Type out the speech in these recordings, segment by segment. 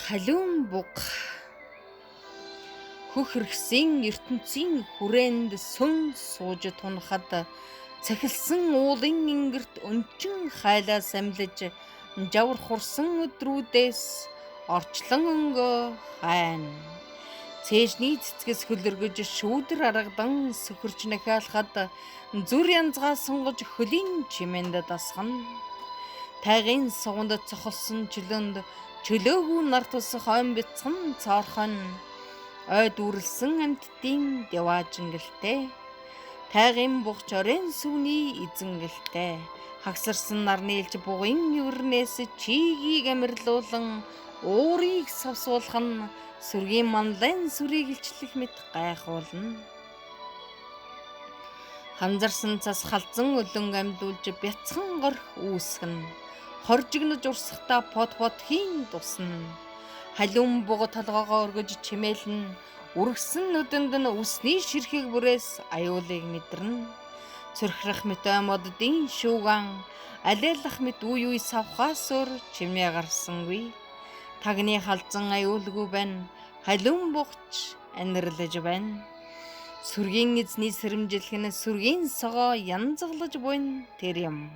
Халиун буг хөхөрсөн ертөнцийн хүрээнд сүн сууж тунахад цахилсан уулын ингэрт өнчин хайлаа самлаж жавар хурсан өдрүүдээс орчлон өнгөө хайна. Цээжний цэцгээс хөлөргөж шүүдэр аргадан сөхөрч нахиалахад зүр янзгаа сунгаж хөлийн чимээнд дасгана. Тайгын суганд цохолсон чөлөөнд чөлөөгүү нар тусах ойн бяцхан цоорхон ойд үрэлсэн амьтдын деваажингэлтэй. Тайгын бугч оройн сүүний эзэнгэлтэй. Хагсарсан нарны элж бугын эвэрнээс чигийг амирлуулан уурыг савсуулах нь сүргийн манлайн сүрийг илчлэх мэт гайхуулна. Ханзарсан цас халзан өлөн амьлуулж бяцхан горх үүсгэнэ. Хоржигнож урсахдаа под подхийн дусна. Халиун буг толгоогоо өргөж чимээлнэ. Үргэсэн нүдэнд нь үсний ширхэг бүрээс аюулыг мэдэрнэ. Цөрхрөх мэт ой моддын шүүган алиалах мэт үе үе савхаас өөр чимээ гарсангүй. Тагны халзан аюулгүй байна. Халиун бугч анирлаж байна. Сүргийн эзний сэрэмжлэх нь сүргийн согоо янзгалж буйн тэр юм.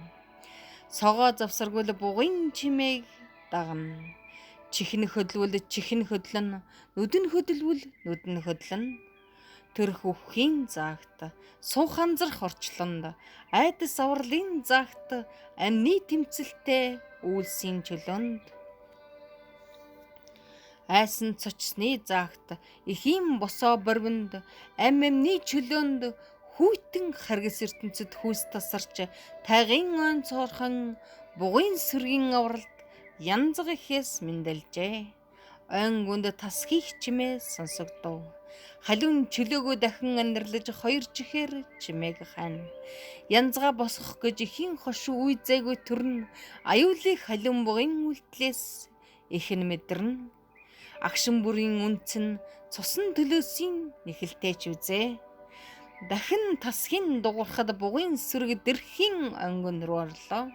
Согоо завсаргуул бугын чимээг дагна. Чихэн хөдөлвөл чихэн хөдлөн, нүдэн хөдөлвөл нүдэн хөдлөн. Төрөх өвхийн заагт, суух анзарх орчлонд, айдас авралын заагт, амьны тэмцэлтэй үйлсийн чөлөөнд. Айсан цочсны заагт, эхийн босоо борвинд, ам амны чөлөөнд хүйтэн харгас ертөнцид хүйс тасарч тайгын ойн цоорхон бугын сүргийн авралт янзг ихээс мэндэлжээ. Ойн гүнд тасхийх чимээ сонсогдов. Халиун чөлөөгөө дахин анирлаж хоёр чихээр чимээг хайна. Янзгаа босгох гэж эхийн хошуу үе зайгүй төрнө. Аюулыг халиун бугын үйлдлээс их нь мэдэрнэ. Агшин бүрийн үнц нь цусан төлөөсийн нэхэлтэй ч үзээ. Дахин тасхийн дугуурхад бугын сүрэг дэрхийн онгон руу орлоо.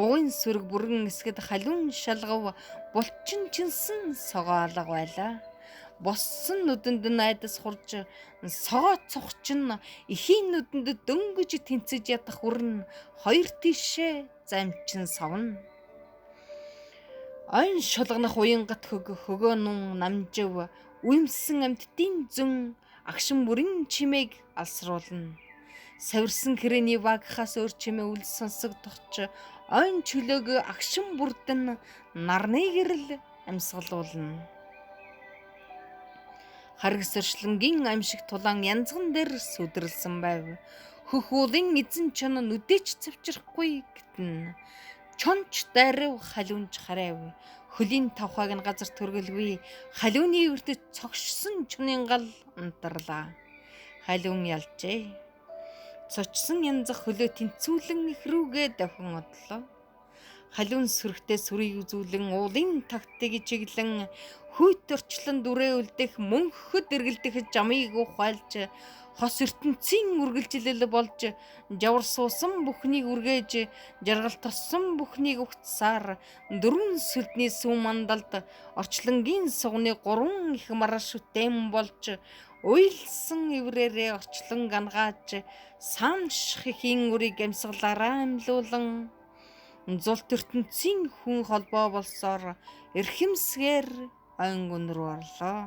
Бугын сүрэг бүрэн эсгэд халуун шалгав булчин чинсэн согоо алга байлаа. Боссон нүдэнд нь айдас хурж согоо цухчин эхийн нүдэнд дөнгөж тэнцэж ядах үрн хоёр тийшээ замчин савна. Ойн шулганах уянгат хөг хөгөө нун намжив уймсан амьтдын зүн агшин бүрийн чимээг алсруулна. Савирсан хэрээний вагхаас өөр чимээ үл сонсогдох ч ойн чөлөөг агшин бүрдэн нарны гэрэл амьсгалуулна. Харгас орчлонгийн амьшиг тулаан янзган дээр сүдэрлсэн байв. Хөх уулын эзэн чон нүдээч цавчрахгүй гэтэн. Чонч дайрав халиунч харайв. Хөлийн тавхааг нь газар төргөлгүй. Халиуны эвэрт цогшсон чонын гал унтарлаа. Халиун ялжээ. Цочсон янзах хөлөө тэнцвүүлэн их рүүгээ давхин одлоо. Халиун сүрэгтэй сүрийг үзүүлэн уулын тагтыг чиглэн хүйт орчлон дүрээ үлдэх мөнхөд эргэлдэх жамыг ухаалж хос ертөнцийн үргэлжлэл болж жавар суусан бүхнийг үргээж жаргал тоссон бүхнийг угтсаар дөрвөн сүлдний сүүн мандалд орчлонгийн сугны гурван их мараш шүтэн болж уйлсан эврээрээ орчлон гангааж самших ихийн үрийг амьсгалаараа амьлуулан зулт ертөнцийн хүн холбоо болсоор эрхэмсгээр ойн гүн рүү орлоо.